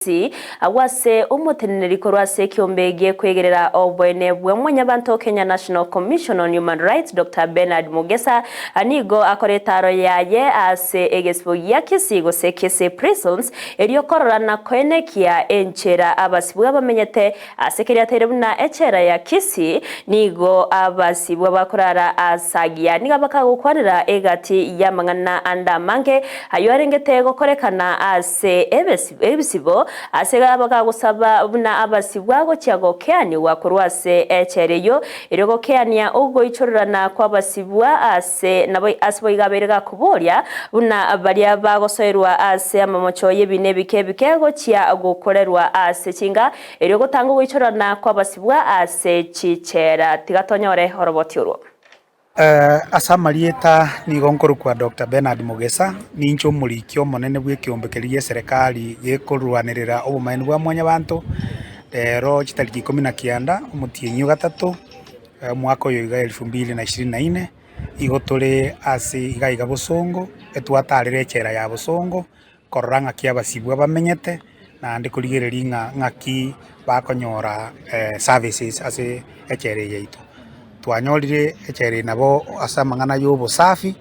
Kisii, agwo ase omoteneneri korwa ase ekiombe gi'ekwegerera oboene bwa mwanyabanto Kenya National Commission on Human Rights Doctor Bernard Mogesa nigo akora etaaro yaye ase egesibo gia Kisii gose Kisii Prisons erio korora na koenekia enchera abasibwa bamenyete ase keria ateire buna echela ya Kisii nigo abasibwa bakorara ase agiya nigo bakagokwanera egati y'amang'ana ande amange ayio arengete gokorekana ase ebisibo ase bagagosaba buna abasibwa gochia gokeanigwa korwa ase echela eyio, erio gokeania ogoichorerana kw'abasibwa ase nabo ase boigo abeire gakoboria buna baria bagosoerwa ase amamocho y'ebiina ebike ebike gochia gokorerwa ase chinga, erio gotanga ogoichorerana kw'abasibwa ase chichela. Tiga tonyore oroboti orwo. Ase amarieta nigo nkorokwa Doctor Bernard Mogesa, ninche omoriki omonene bw'ekeombe keria gi'eserekari gekorwanerera obomaene bwa mwanyabanto, rero chitariki ikomi na kianda, omotienyi o gatato, omwaka oyo iga elfu mbili na ishirini na inne, igo tore ase iga iga bosongo, etwatarire echela ya bosongo, korora ng'aki abasibwa bamenyete, naende korigereria ng'a ng'aki bakonyora services ase echela eye yaito. Twanyorire echela eye nabo ase amang'ana ya obosafi,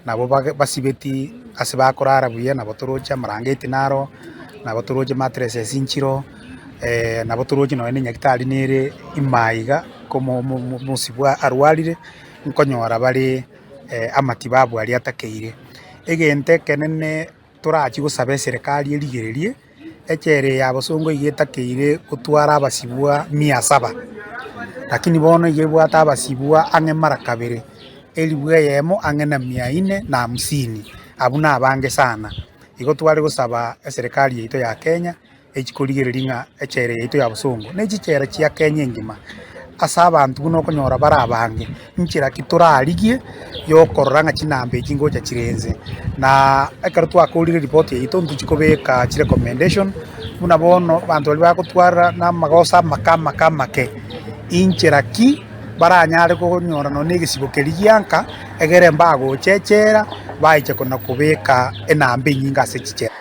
nabo bage basibeti ase bakorara buya, nabo toroche amarangeti naro, nabo toroche mattresses nchiroo, nabo toroche nonye na enyagitari nere ime iga, komo mo mosibwa arwarire, nkonyora bare amatibabu aria atakeire. Egento ekenene torachie gosaba eserekari erigererie, echela eye ya bosongo iga etakeire gotwara abasibwa mia saba, lakini bono iga ebwate abasibwa ang'e mara kabere, elifu eyemo ang'e na mia inne na hamsini, abwo nabange sana. Igo tware gosaba eserekari yaito ya Kenya. echi korigereria ng'a echela yaito ya bosongo ne chichela chia Kenya engima, ase abanto buna okonyora bare abange, nchera ki torarigie yokorora ng'a chinamba echi ngocha chire inse. Na ekero twakorire ripoti yaito ntochi kobeka chirecommendation, buna bono abanto baria bagotwara na amagoso amake amake amake, inchera ki baranyare konyora nonye na egesibo keria gianka, egere mbagocha echela, baiche kona kobeka enamba enyinge ase chichela.